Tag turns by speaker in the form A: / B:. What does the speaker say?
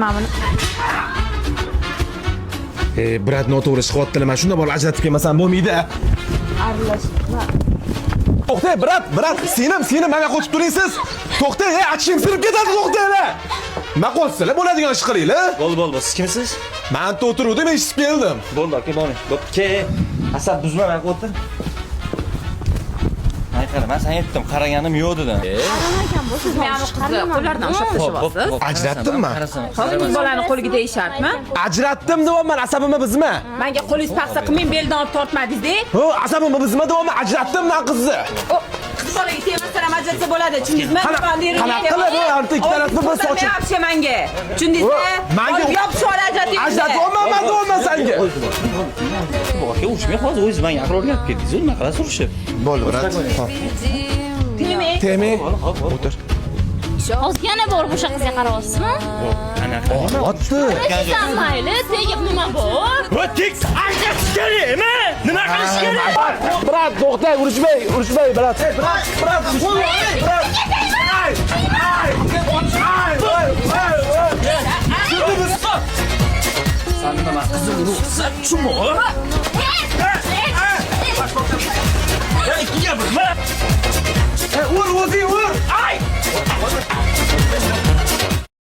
A: Man buni.
B: E, брат, noto'g'ri chiqyaptilar. Man shunda borib ajratib kelmasam bo'lmaydi.
A: Aralashma.
B: To'xtang, брат, брат, senim, senim, menga qo'shib turing siz. To'xtang, ey, achishim sinib ketadi, to'xtanglar. Nima qilyapsizlar? Bo'ladigan ish qilinglar.
C: Bo'ldi, bo'ldi. Siz kimsiz?
B: Man yerda o'tiruvdim, eshitib keldim.
C: Bo'ldi, aka, boring. Bo'pti, ke. Asab buzma, man o'tir. Man qara, man senga aytdim, qaraganim yo'q dedim.
A: Siz meni qizni qo'llaridan ushlab tashlayapsiz.
B: Ajratdim man.
A: Hozir qiz bolani qo'liga tegishartmi?
B: Ajratdim deyapman, asabimni buzma.
A: Menga qo'lingiz paxsa qilmang, beldan olib tortmadingiz-da.
B: Ho, asabimni buzma deyapman, ajratdim man qizni.
A: O, qiz bolaga tegmasa ham ajratsa bo'ladi, tushundingizmi?
B: Qanaqa qilib, u arti ikki tarafni bir sochib.
A: Вообще menga. Tushundingizmi?
B: Menga
A: Borib yopishib ol, ajrating.
B: Ajratyapman man deyapman senga.
C: Aka, urushmang hozir, o'zingiz menga aql o'rgatib ketdingiz, nima qilasiz urushib?
B: Bo'ldi, брат.
A: Tegmang.
B: Tegmang. O'tir.
D: Hozir yana borib o'sha qizga qarayapsizmi?
C: Anaqa.
B: Otdi.
D: San mayli, tegib nima bor?
C: Va tek ajratish kerakmi? Nima qilish kerak?
B: Брат, to'xtang, urushmang, urushmang, брат. Брат, брат, qo'y, брат. Ay, ay, ay, ay, ay, ay.
C: San nima qizim urug'sa, tushunma.